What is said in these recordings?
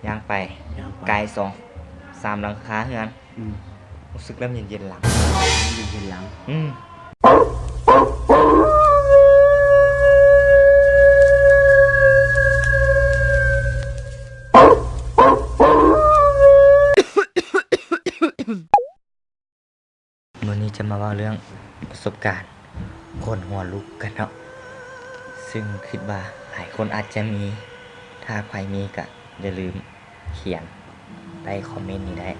ຍ່າງໄປ ຍ່າງໄປ ກາຍສອງສາມຫຼັງຄາເຮືອນ ອືມ ຮູ້ສຶກແລ້ວເຢັນໆຫຼັງ ເຢັນໆຫຼັງ ອືມ. ມື້ນີ້ຈະມາເວົ້າເລື່ອງປະສົບການຂົນຫົວລຸກກັນເນາະ ຊຶ່ງຄິດວ່າຫຼາຍຄົນອາດຈະມີ ຖ້າໃຜມີກະຢ່າລືມຂຽນໃຕ້ຄອມເມັນນີ້ໄດ້.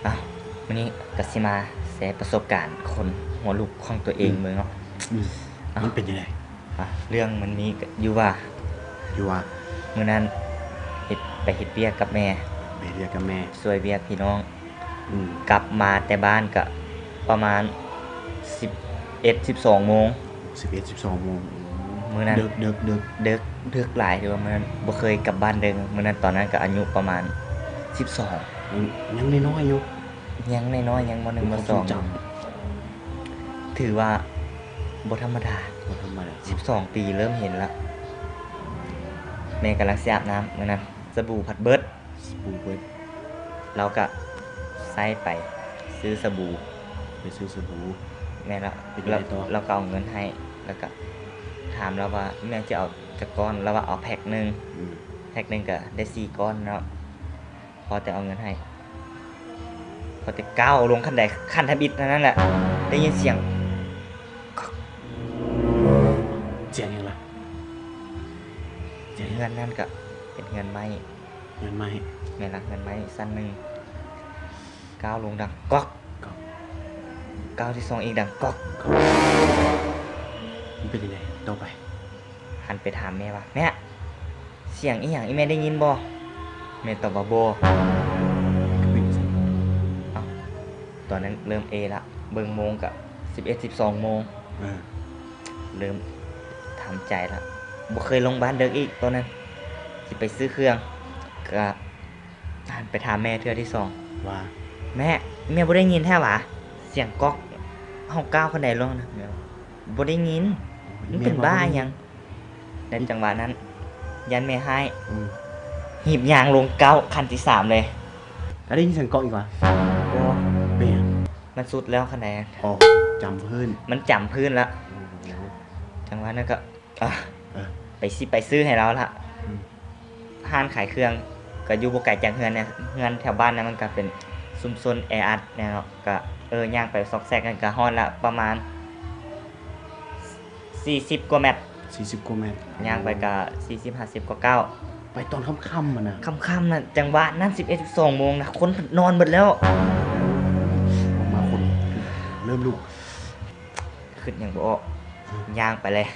ເອົ້າ ມື້ນີ້ກະຊິມາແຊປະສົບການຂົນຫົວລຸກຂອງຕົວເອງເບິ່ງເນາະ. ອືມ ເອົ້າ ມັນເປັນຈັ່ງໃດ? ອ່ະ ເລື່ອງມັນມີຢູ່ວ່າ ຢູ່ວ່າ ມື້ນັ້ນເຮັດ ໄປເຮັດວຽກກັບແມ່ ໄປເຮັດວຽກກັບແມ່ ຊ່ວຍວຽກພີ່ນ້ອງ ອືມ ກັບມາແຕ່ບ້ານກະປະມານສິບເອັດ ສິບສອງໂມງ ສິບເອັດ ສິບສອງໂມງ ມື້ນັ້ນ ເດິກ ເດິກ ເດິກ ເດິກ ເດິກຫຼາຍ ຖືວ່າມື້ນັ້ນບໍ່ເຄີຍກັບບ້ານເດິກ ມື້ນັ້ນ ຕອນນັ້ນກະອາຍຸປະມານສິບສອງ ອືມ ຍັງນ້ອຍໆຢູ່ ຍັງນ້ອຍໆ ຍັງ ມໍໜຶ່ງ ມໍສອງ ຖືວ່າບໍ່ທຳມະດາ ບໍ່ທຳມະດາ ສິບສອງປີເລີ່ມເຫັນລະ ແມ່ກຳລັງຊິອາບນ້ຳມື້ນັ້ນ ສະບູພັດເບິດ ສະບູເບິດ ລາວກະໃຊ້ໄປຊື້ສະບູ ໄປຊື້ສະບູ ແມ່ນລະ ເປັນຈັ່ງໃດຕໍ່? ລາວກະເອົາເງິນໃຫ້ ລະກະຖາມລາວວ່າ ແມ່ຈະເອົາຈັກກ້ອນ? ລາວວ່າເອົາແພັກໜຶ່ງ ອືມ ແພັກໜຶ່ງກະໄດ້ສີ່ກ້ອນເນາະ ພໍແຕ່ເອົາເງິນໃຫ້ ພໍແຕ່ກ້າວລົງຂັ້ນໄດຂັ້ນທຳອິດເທົ່ານັ້ນແຫຼະ ໄດ້ຍິນສຽງ ສຽງຫຍັງລະ? ເຮືອນນັ້ນກະເປັນເຮືອນໄມ້ ເຮືອນໄມ້ ແມ່ນລະ ເຮືອນໄມ້ຊັ້ນໜຶ່ງ ກ້າວລົງດັງກອກ ກອກ ກ້າວທີສອງອີກດັງກອກ ກອກ ມັນເປັນຈັ່ງໃດຕໍ່ໄປ? ຫັນໄປຖາມແມ່ວ່າ ແມ່ ສຽງອີ່ຫຍັງ? ອີ່ແມ່ໄດ້ຍິນບໍ່? ແມ່ຕອບວ່າ ບໍ່. ເອົ້າ ຕອນນັ້ນເລີ່ມເອລະ ເບິ່ງໂມງກະສິບເອັດ ສິບສອງໂມງ ເອີ ເລີ່ມທຳໃຈລະ ບໍ່ເຄີຍລົງບ້ານເດິກອີກຕອນນັ້ນ ຊິໄປຊື້ເຄື່ອງ ກະຫັນໄປຖາມແມ່ເທື່ອທີສອງວ່າ ແມ່ ແມ່ບໍ່ໄດ້ຍິນແທ້ຫວາ? ສຽງກອກ ເຮົາກ້າວຂັ້ນໄດລົງນະ ແມ່ວ່າ ບໍ່ໄດ້ຍິນ ມັນເປັນບ້າຫຍັງ? ໃນຈັງຫວະນັ້ນ ຢ້ານແມ່ຮ້າຍ ອືມ ຮີບຍ່າງລົງກ້າວຂັ້ນທີສາມເລີຍ ແລ້ວໄດ້ຍິນສຽງກອກອີກຫວາ? ບໍ່. ເປັນຫຍັງ? ມັນສຸດແລ້ວຂັ້ນໃດ ອໍ ຈຳພື້ນ ມັນຈຳພື້ນລະ ໂອ້ ຈັງຫວະນັ້ນກະ ເອີ ໄປຊິໄປຊື້ໃຫ້ລາວລະ ອືມ ຮ້ານຂາຍເຄື່ອງກະຢູ່ບໍ່ໄກຈາກເຮືອນນະ ເຮືອນແຖວບ້ານນະ ມັນກະເປັນຊຸມຊົນແອອັດແນ່ເນາະ ກະ ເອີ ຍ່າງໄປຊອກແຊກ ກະຮອດລະປະມານສີ່ສິບກວ່າແມັດ ສີ່ສິບກວ່າແມັດ ຍ່າງໄປກະສີ່ສິບ ຫ້າສິບກວ່າກ້າວ ໄປຕອນຄ່ຳໆຫັ້ນນະ ຄ່ຳໆນະ ຈັງຫວະນັ້ນສິບເອັດ ສິບສອງໂມງນະ ຄົນນອນເບິດແລ້ວ ອອກມາຄົນເລີ່ມລຸກ ຄິດຫຍັງບໍ່ອອກ ອືມ ຍ່າງໄປເລີຍ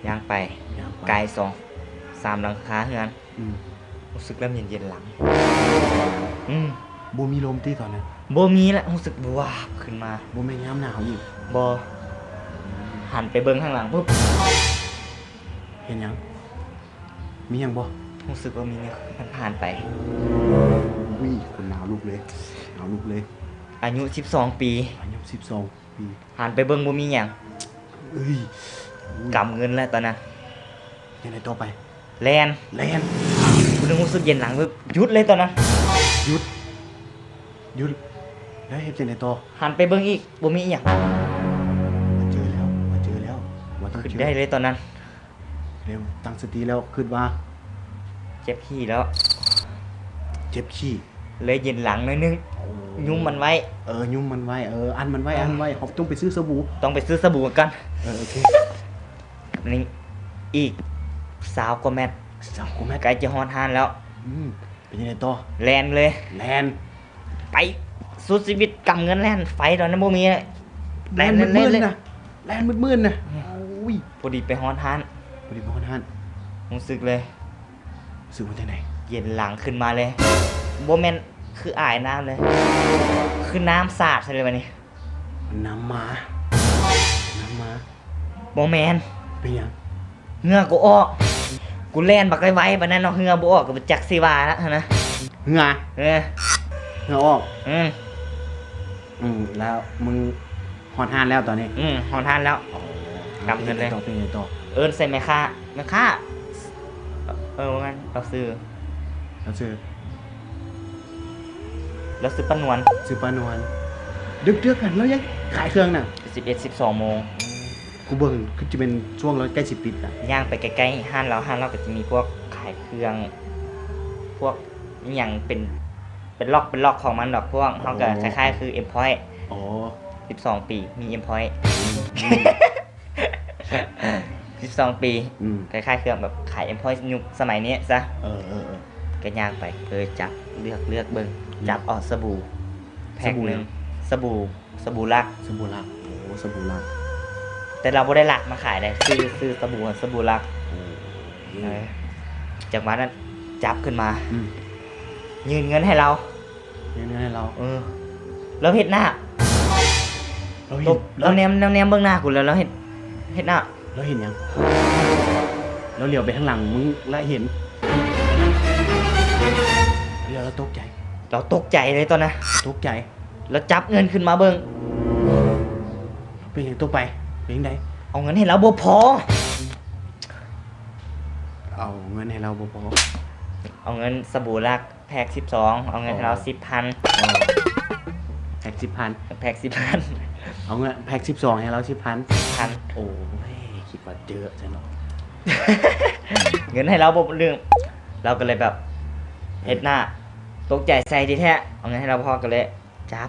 ຍ່າງໄປ ຍ່າງໄປ ກາຍສອງສາມຫຼັງຄາເຮືອນ ອືມ ຮູ້ສຶກແລ້ວເຢັນໆຫຼັງ ອືມ ບໍ່ມີລົມຕິຕອນນັ້ນ? ບໍ່ມີລະ ຮູ້ສຶກວາບຂຶ້ນມາ ບໍ່ແມ່ນຍາມໜາວອີກ? ບໍ່ ອືມ ຫັນໄປເບິ່ງທາງຫຼັງປຶບ ເຫັນຫຍັງ? ມີຫຍັງບໍ່? ຮູ້ສຶກວ່າມີແນວຜ່ານໆໄປ ອຸ້ຍ ຄົນໜາວລຸກເລີຍ ໜາວລຸກເລີຍ ອາຍຸສິບສອງປີ ອາຍຸສິບສອງ ປີ ຫັນໄປເບິ່ງບໍ່ມີຫຍັງ ເອີຍ ກຳເງິນແລ້ວຕອນນັ້ນ ຈັ່ງໃດຕໍ່ໄປ? ແລ່ນ ແລ່ນ ຜູ້ໜຶ່ງຮູ້ສຶກເຢັນຫຼັງ ຢຸດເລີຍຕອນນັ້ນ ຢຸດ ຢຸດ ແລ້ວເຮັດຈັ່ງໃດຕໍ່? ຫັນໄປເບິ່ງອີກ ບໍ່ມີອີ່ຫຍັງ ມາເຈີແລ້ວ ມາເຈີແລ້ວ ວ່າຕ້ອງເຈີ ຄິດໄດ້ເລີຍຕອນນັ້ນ ເລີ່ມຕັ້ງສະຕິແລ້ວ ຄິດວ່າ ເຈັບຂີ້ແລ້ວ ເຈັບຂີ້ ເລີຍເຢັນຫຼັງໜ້ອຍໜຶ່ງ ໂອ້ ຍຸ້ມມັນໄວ້ ເອີ ຍຸ້ມມັນໄວ້ ເອີ ອັ້ນມັນໄວ້ ເອີ ອັ້ນໄວ້ ເຮົາຕ້ອງໄປຊື້ສະບູ ຕ້ອງໄປຊື້ສະບູກັນ ເອີ ໂອເຄ ນີ້ອີກຊາວກວ່າແມັດ ຊາວກວ່າແມັດ ໃກ້ຈະຮອດຮ້ານແລ້ວ ອືມ ເປັນຈັ່ງໃດຕໍ່? ແລ່ນເລີຍ ແລ່ນ ໄປສຸດຊີວິດ ກຳເງິນແລ່ນ ໄຟຕອນນັ້ນບໍ່ມີ ແລ່ນ ແລ່ນມືດໆນະ ແລ່ນມືດໆນະ ອືມ ໂອ້ຍ ພໍດີໄປຮອດຮ້ານ ພໍດີໄປຮອດຮ້ານ ຮູ້ສຶກເລີຍ ຮູ້ສຶກວ່າຈັ່ງໃດ? ເຢັນຫຼັງຂຶ້ນມາເລີຍ ບໍ່ແມ່ນຄືອາຍນ້ຳເລີຍ ຄືນ້ຳສາດໃສ່ເລີຍບາດນີ້ ນ້ຳໝາ ນ້ຳໝາ ບໍ່ແມ່ນ ເປັນຫຍັງ? ເຫື່ອກູອອກ ກູແລ່ນບັກໄວໆປານນັ້ນເນາະ ເຫື່ອບໍ່ອອກກະບໍ່ຈັກຊິວ່າລະຫັ້ນນະ ເຫື່ອ ເອີ ເຫື່ອອອກ ອືມ ອືມ ແລ້ວມຶງຮອດຮ້ານແລ້ວຕອນນີ້? ອືມ ຮອດຮ້ານແລ້ວ ອໍ ກຳເງິນເລີຍ ເປັນຫຍັງຕໍ່? ເອີ້ນໃສ່ແມ່ຄ້າ ແມ່ຄ້າ ເອີ ວ່າຊັ້ນ ເອົາຊື່ ລາວຊື່ ລາວຊື່ປ້ານວນ. ຊື່ປ້ານວນ. ດຶກໆ ຫັ້ນລາວຍັງຂາຍເຄື່ອງນະ? ສິບເອັດ ສິບສອງໂມງ. ກູເບິ່ງຄືຊິແມ່ນຊ່ວງລາວໃກ້ຊິປິດນະ. ຍ່າງໄປໃກ້ໆຮ້ານລາວ, ຮ້ານລາວກໍຈະມີພວກຂາຍເຄື່ອງ ພວກອີ່ຫຍັງເປັນ ເປັນລັອກເປັນລັອກຂອງມັນດອກ. ພວກເຮົາກໍ ໂອ້ ຄ້າຍໆຄືເອັມພອຍ. ອໍ ສິບສອງປີ ມີເອັມພອຍ ອືມ ສິບສອງປີ ອືມ ຄ້າຍໆຄືແບບຂາຍເອັມພອຍຍຸກສະໄໝນີ້ຊະ. ເອີໆໆ ກໍຍ່າງໄປ ເອີ ຈັບ ເລືອກ ເລືອກເບິ່ງ ອືມ ຈັບເອົາສະບູແພັກໜຶ່ງ. ສະບູຫຍັງ? ສະບູ ສະບູລັກ. ສະບູລັກ. ໂອ້ ສະບູລັກ. ແຕ່ລາວບໍ່ໄດ້ລັກມາຂາຍເດ້ ຊື່ ຊື່ສະບູ ສະບູລັກ. ໂອ້ ເອີ ຈັງຫວະນັ້ນຈັບຂຶ້ນມາ ອືມ ຍື່ນເງິນໃຫ້ລາວ. ຍື່ນເງິນໃຫ້ລາວ. ເອີ ລາວເຮັດໜ້າ ລາວເຫັນ ລາວແນມ ລາວແນມເບິ່ງໜ້າກູແລ້ວ ລາວເຮັດ ເຮັດໜ້າ. ລາວເຫັນຫຍັງ? ລາວຫຼຽວໄປທາງຫຼັງມຶງລະເຫັນ ລາວຕົກໃຈ. ລາວຕົກໃຈເລີຍຕອນນັ້ນ ຕົກໃຈ. ລາວຈັບເງິນຂຶ້ນມາເບິ່ງ. ເປັນຫຍັງຕົກໄປ? ເປັນຈັ່ງໃດ? ເອົາເງິນໃຫ້ລາວບໍ່ພໍ. ເອົາເງິນໃຫ້ລາວບໍ່ພໍ. ເອົາເງິນສະບູລັກ ແພັກສິບສອງ ເອົາເງິນໃຫ້ລາວ ອໍ ສິບພັນ. ອໍ ແພັກສິບພັນ ແພັກສິບພັນ. ເອົາເງິນແພັກສິບສອງໃຫ້ລາວສິບພັນ. ສິບພັນ. ໂອ້ຍ ຄິດວ່າເຈີຊັ້ນເນາະ ເງິນໃຫ້ລາວບໍ່ເລື່ອງ. ລາວກໍເລີຍແບບ ເອີ ເຮັດໜ້າຕົກໃຈໃສ່ແທ້ໆ. ເອົາເງິນໃຫ້ລາວພໍ ກໍເລີຍຈັບ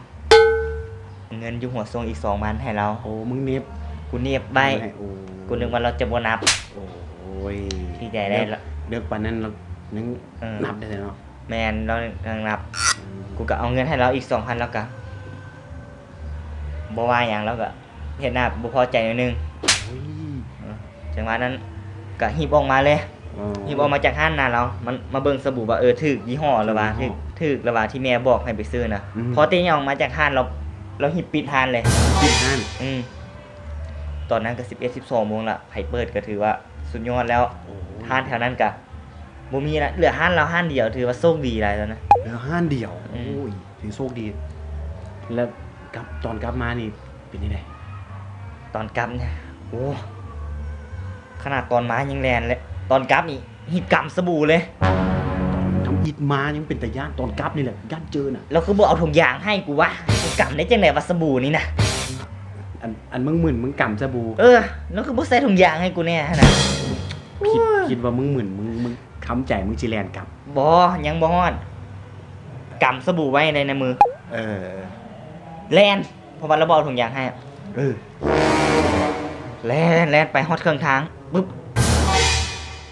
ເງິນຢູ່ຫົວສົ່ງອີກສອງພັນໃຫ້ລາວ. ໂອ້ ມຶງເໜັບ. ກູເໜັບໄວ້. ໂອ້ ກູນຶກວ່າລາວຈະບໍ່ນັບ. ໂອ້ຍ ດີໃຈໄດ້. ເລິກ ເລິກປານນັ້ນລາວຍັງ ເອີ ນັບໄດ້ເນາະ. ແມ່ນ ລາວຍັງນັບ. ອືມ ກູກໍເອົາເງິນໃຫ້ລາວອີກສອງພັນ ລາວກໍບໍ່ວ່າຫຍັງ ລາວກໍເຮັດໜ້າບໍ່ພໍໃຈໜ້ອຍໜຶ່ງ. ໂອ້ຍ ເອີ ຈັງຫວະນັ້ນກໍຮີບອອກມາເລີຍ. ອໍ ຮີບອອກມາຈາກຮ້ານນະ ລາວ ມັນມາເບິ່ງສະບູວ່າ ເອີ ຖືກຍີ່ຫໍ້ລະວ່າ ຖືກຍີ່ຫໍ້ ຖືກ ຖືກລະວ່າທີ່ແມ່ບອກໃຫ້ໄປຊື້ນະ. ອືມ ພໍແຕ່ຍ່າງອອກມາຈາກຮ້ານ ລາວ ລາວຮີບປິດຮ້ານເລີຍ. ປິດຮ້ານ. ອືມ ຕອນນັ້ນກໍສິບເອັດ ສິບສອງໂມງລະ ໃຜເປີດກໍຖືວ່າສຸດຍອດແລ້ວ. ໂອ້ຍ ຮ້ານແຖວນັ້ນກໍ ບໍ່ມີລະ ເຫຼືອຮ້ານລາວຮ້ານດຽວ ຖືວ່າໂຊກດີຫຼາຍແລ້ວນະ. ເຫຼືອຮ້ານດຽວ. ອືມ ໂອ້ຍ ຖືໂຊກດີ. ແລ້ວກັບ ຕອນກັບມານີ້ເປັນຈັ່ງໃດ? ຕອນກັບນີ້ ໂອ້ ຂະໜາດຕອນມາຍັງແລ່ນເລີຍ ຕອນກັບນີ້ຮີບກຳສະບູເລີຍ. ທຳອິດມາຍັງເປັນຕາຢ້ານ ຕອນກັບນີ້ແຫຼະຢ້ານເຈີນະ. ລາວຄືບໍ່ເອົາຖົງຢາງໃຫ້ກູວະ? ກູກຳໄດ້ຈັ່ງໃດວະສະບູນີ້ນະ? ອັນ ອັນມຶງມຶນ ມຶງກຳສະບູ. ເອີ ລາວຄືບໍ່ໃສ່ຖົງຢາງໃຫ້ກູແດ່ຫັ້ນນະ? ຄິດ ຄິດວ່າມຶງມຶນ ມຶງ ມຶງ ຄຳໃຈມຶງຊິແລ່ນກັບ. ບໍ່ ຍັງບໍ່ຮອດ ກຳສະບູໄວ້ໃນ ໃນມື. ເອີ ແລ່ນ ເພາະວ່າລາວບໍ່ເອົາຖົງຢາງໃຫ້. ເອີ ແລ່ນ ແລ່ນໄປຮອດເຄິ່ງທາງປຶບ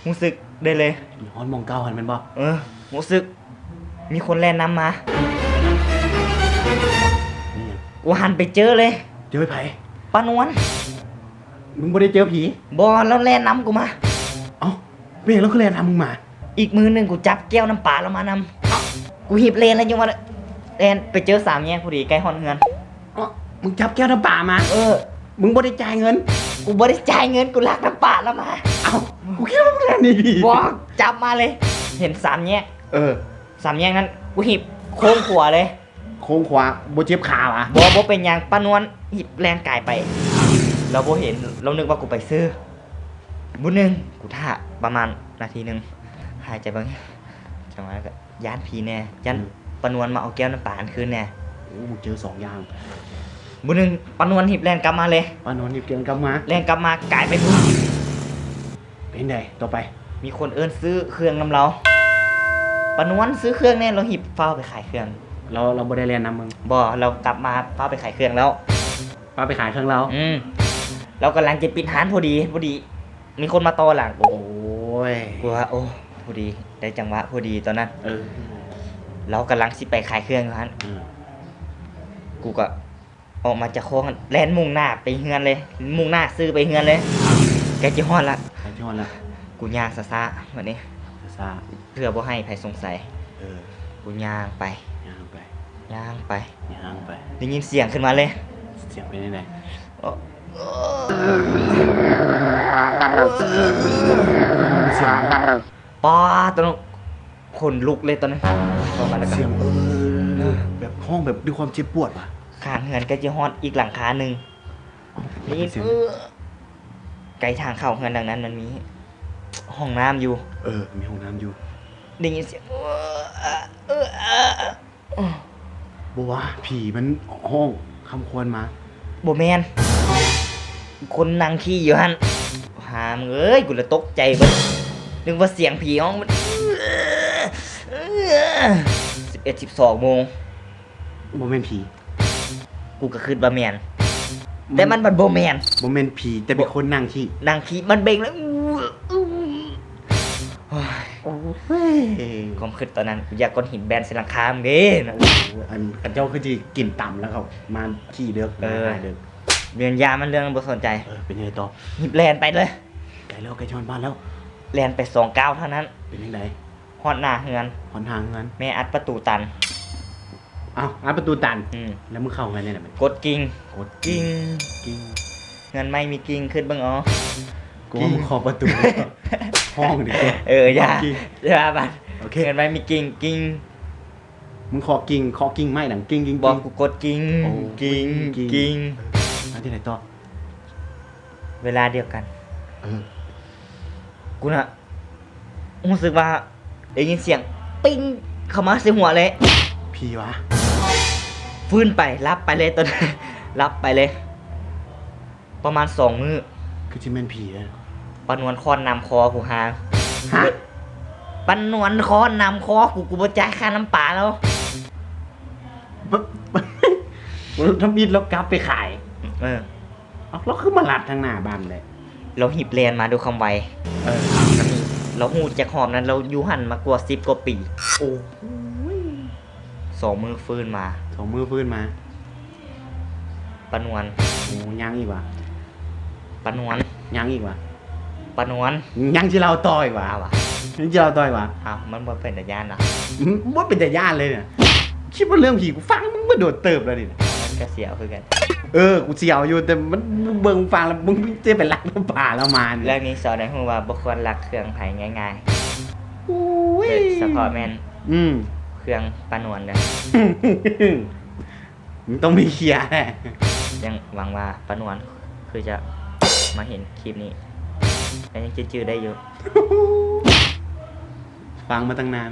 ຮູ້ສຶກໄດ້ເລີຍ. ຮອດໝ່ອງເກົ່າຫັ້ນແມ່ນບໍ່? ເອີ ຮູ້ສຶກມີຄົນແລ່ນນຳມາ. ມີຫຍັງ? ກູຫັນໄປເຈີເລີຍ. ເຈີໃຜ? ປ້ານວນ. ມຶງບໍ່ໄດ້ເຈີຜີ? ບໍ່ ລາວແລ່ນນຳກູມາ. ເອົ້າ ເປັນຫຍັງລາວຄືແລ່ນນຳມຶງມາ? ອີກມືໜຶ່ງກູຈັບແກ້ວນ້ຳປາລາວມານຳ. ກູຮີບແລ່ນແລ້ວຈັ່ງວ່າແລ່ນໄປເຈີສາມແຍກພໍດີ ໃກ້ຮອດເຮືອນ. ເອົ້າ ມຶງຈັບແກ້ວນ້ຳປາມາ? ເອີ ມຶງບໍ່ໄດ້ຈ່າຍເງິນ? ກູບໍ່ໄດ້ຈ່າຍເງິນ ກູລັກນ້ຳປາລາວມາ. ເອົ້າ ກູຄິດວ່າມຶງແລ່ນດີໆ. ບໍ່ ຈັບມາເລີຍ ເຫັນສາມແຍກ. ເອີ ສາມແຍກນັ້ນ ກູຮີບໂຄ້ງຂວາເລີຍ. ໂຄ້ງຂວາ ບໍ່ເຈັບຂາຫວາ? ບໍ່ ບໍ່ເປັນຫຍັງ. ປ້ານວນຮີບແລ່ນກາຍໄປ ລາວບໍ່ເຫັນ ລາວນຶກວ່າກູໄປຊື້. ບຸດໜຶ່ງ ກູຖ້າປະມານນາທີໜຶ່ງ ຫາຍໃຈເບິ່ງ ຈັງຫວະນັ້ນກໍຢ້ານຜີແດ່ ຢ້ານ ອືມ ປ້ານວນມາເອົາແກ້ວນ້ຳປາອັນຄືນແດ່. ໂອ້ ມຶງເຈີສອງຢ່າງ. ບຸດໜຶ່ງ ປ້ານວນຮີບແລ່ນກັບມາເລີຍ. ປ້ານວນຮີບແລ່ນກັບມາ? ແລ່ນກັບມາກາຍໄປພຸ້ນ. ເປັນໃດຕໍ່ໄປ? ມີຄົນເອີ້ນຊື້ເຄື່ອງນຳລາວ. ປ້ານວນຊື້ເຄື່ອງແດ່ ລາວຮີບຟ້າວໄປຂາຍເຄື່ອງ. ລາວ ລາວບໍ່ໄດ້ແລ່ນນຳມຶງ? ບໍ່ ລາວກັບມາຟ້າວໄປຂາຍເຄື່ອງແລ້ວ. ຟ້າວໄປຂາຍເຄື່ອງລາວ? ອືມ ລາວກຳລັງຈະປິດຮ້ານພໍດີ ພໍດີມີຄົນມາຕໍ່ຫຼັງ. ໂອ້ຍ ກູວ່າ ໂອ້ ພໍດີ ໄດ້ຈັງຫວະພໍດີຕອນນັ້ນ. ເອີ ລາວກຳລັງຊິໄປຂາຍເຄື່ອງຢູ່ຫັ້ນ. ເອີ ກູກໍ ອອກມາຈາກໂຄ້ງຫັ້ນ ແລ່ນມຸ່ງໜ້າໄປເຮືອນເລີຍ ມຸ່ງໜ້າຊື່ໄປເຮືອນເລີຍ. ໃກ້ຈະຮອດລະ ໃກ້ຈະຮອດລະ. ກູຍ່າງຊ້າໆ ບາດນີ້ ຊ້າໆ ເພື່ອບໍ່ໃຫ້ໃຜສົງໄສ. ເອີ ກູຍ່າງໄປ ຍ່າງໄປ ຍ່າງໄປ ຍ່າງໄປ ໄດ້ຍິນສຽງຂຶ້ນມາເລີຍ. ສຽງເປັນຈັ່ງໃດ? ສຽງ ປ້າ ຕອນນັ້ນ ຂົນລຸກເລີຍຕອນນັ້ນ. ສຽງ ເອີ ແບບຮ້ອງແບບດ້ວຍຄວາມເຈັບປວດຫວາ? ຂ້າງເຮືອນໃກ້ຈະຮອດອີກຫຼັງຄາໜຶ່ງ. ໄດ້ຍິນສຽງ ເອີ ໃກ້ທາງເຂົ້າເຮືອນຫຼັງນັ້ນມັນມີຫ້ອງນ້ຳຢູ່. ເອີ ມີຫ້ອງນ້ຳຢູ່. ໄດ້ຍິນສຽງ ເອີ ບໍ່ວ່າ ຜີມັນຮ້ອງຄຳຄວນມາ. ບໍ່ແມ່ນ ຄົນນັ່ງຂີ້ຢູ່ຫັ້ນ. ຫາມຶງເອີຍ ກູລະຕົກໃຈເບິດ ນຶກວ່າສຽງຜີຮ້ອງ. ສິບເອັດ ສິບສອງໂມງ ບໍ່ແມ່ນຜີ. ກູກະຄິດວ່າແມ່ນ ແຕ່ມັນບັດບໍ່ແມ່ນ. ບໍ່ແມ່ນຜີ ແຕ່ເປັນຄົນນັ່ງຂີ້. ນັ່ງຂີ້ ມັນເບັ່ງແລ້ວ. ໂອ້ຍ ຄວາມຄິດຕອນນັ້ນ ກູຢາກກ້ອນຫີນແບນໃສ່ຫຼັງຄາມຶງເດ້. ໂອ້ ອັນເຂົາເຈົ້າຄືຊິກິນຕຳແລ້ວເຂົາມາຂີ້ເດິກ ເອີ ມາຫາເດິກ. ແມ່ນ ຢ່າມັນ ເລື່ອງນັ້ນບໍ່ສົນໃຈ. ເອີ ເປັນຈັ່ງໃດຕໍ່? ຮີບແລ່ນໄປເລີຍ. ໃກ້ແລ້ວ ໃກ້ຈະຮອດບ້ານແລ້ວ. ແລ່ນໄປສອງກ້າວເທົ່ານັ້ນ. ເປັນຈັ່ງໃດ? ຮອດໜ້າເຮືອນ. ຮອດໜ້າເຮືອນ ແມ່ອັດປະຕູຕັນ. ເອົ້າ ອັດປະຕູຕັນ. ອືມ ແລ້ວມຶງເຂົ້າເຮືອນຈັ່ງໃດ? ກົດກິ່ງ ກົດກິ່ງ ກິ່ງ ກິ່ງ. ເຮືອນໃໝ່ມີກິ່ງ ຄຶດເບິ່ງເອົາ. ກູວ່າມຶງເຄາະປະຕູ ຮ້ອງດີກວ່າ. ເອີ ຢ່າ ຢ່າບາດ. ໂອເຄ ເຮືອນໃໝ່ມີກິ່ງ ກິ່ງ. ມຶງເຄາະກິ່ງ ເຄາະກິ່ງໄມ້ດັງ ກິ່ງ ກິ່ງ ກິ່ງ. ບໍ່ ກູກົດກິ່ງ ກິ່ງ ກິ່ງ ກິ່ງ. ເອີ ແລ້ວຈັ່ງໃດຕໍ່? ເວລາດຽວກັນ ເອີ ກູນະ ຮູ້ສຶກວ່າໄດ້ຍິນສຽງປິ້ງເຂົ້າມາໃສ່ຫົວເລີຍ. ຜີຫວາ? ຟື້ນໄປ ຫຼັບໄປເລີຍ ຕອນນັ້ນ ຫຼັບໄປເລີຍ. ປະມານສອງມື້. ຄືຊິແມ່ນຜີເດ້. ປ້ານວນຄ້ອນນຳຄໍກູຫາ. ຮະ? ປ້ານວນຄ້ອນນຳຄໍກູ ກູບໍ່ຈ່າຍຄ່ານ້ຳປາແລ້ວ. ບ- ທຳອິດລາວກັບໄປຂາຍ. ເອີ. ເອົ້າ ລາວຄືມາລັດທາງໜ້າບ້ານແຫຼະ. ລາວຮີບແລ່ນມາດ້ວຍຄວາມໄວ. ເອີ ລາວຮູ້ຈັກຮອບນັ້ນ ລາວຢູ່ຫັ້ນມາກວ່າສິບກວ່າປີ. ໂອ້ຍ ສອງມື້ຟື້ນມາ ສອງມື້ຟື້ນມາ. ປ້ານວນ. ໂອ້ ຍັງອີກຫວາ? ປ້ານວນ. ຍັງອີກຫວາ? ປ້ານວນ. ຍັງຊິເລົ່າຕໍ່ອີກຫວາ? ເອົາຫວາ? ຍັງຊິເລົ່າຕໍ່ອີກຫວາ? ເອົ້າ ມັນບໍ່ເປັນຕາຢ້ານນະ. ອືມ ບໍ່ເປັນຕາຢ້ານເລີຍນະ. ຄິດວ່າເລື່ອງຜີ ກູຟັງມຶງມາດົນເຕີບແລ້ວນີ້ນະ. ມັນກະສຽວຄືກັນ. ເອີ ກູສຽວຢູ່ ແຕ່ມັນ ເບິ່ງຟັງແລ້ວ ມຶງຈະໄປລັກນ້ຳປາລາວມານີ້. ເລື່ອງນີ້ສອນໃຫ້ຮູ້ວ່າບໍ່ຄວນລັກເຄື່ອງໃຜງ່າຍໆ. ໂອ້ຍ ໂດຍສະເພາະແມ່ນ ອືມ ເຄື່ອງປ້ານວນເດີ. ມັນຕ້ອງມີເຄຍແຫຼະ. ຍັງຫວັງວ່າປ້ານວນຄືຈະມາເຫັນຄລິບນີ້ ແລະ ຍັງຈື່ໄດ້ຢູ່. ຟັງມາຕັ້ງນານ.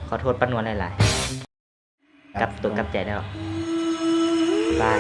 ຂໍໂທດປ້ານວນຫຼາຍໆ. ກັບໂຕກັບໃຈແລ້ວ. ບາຍ.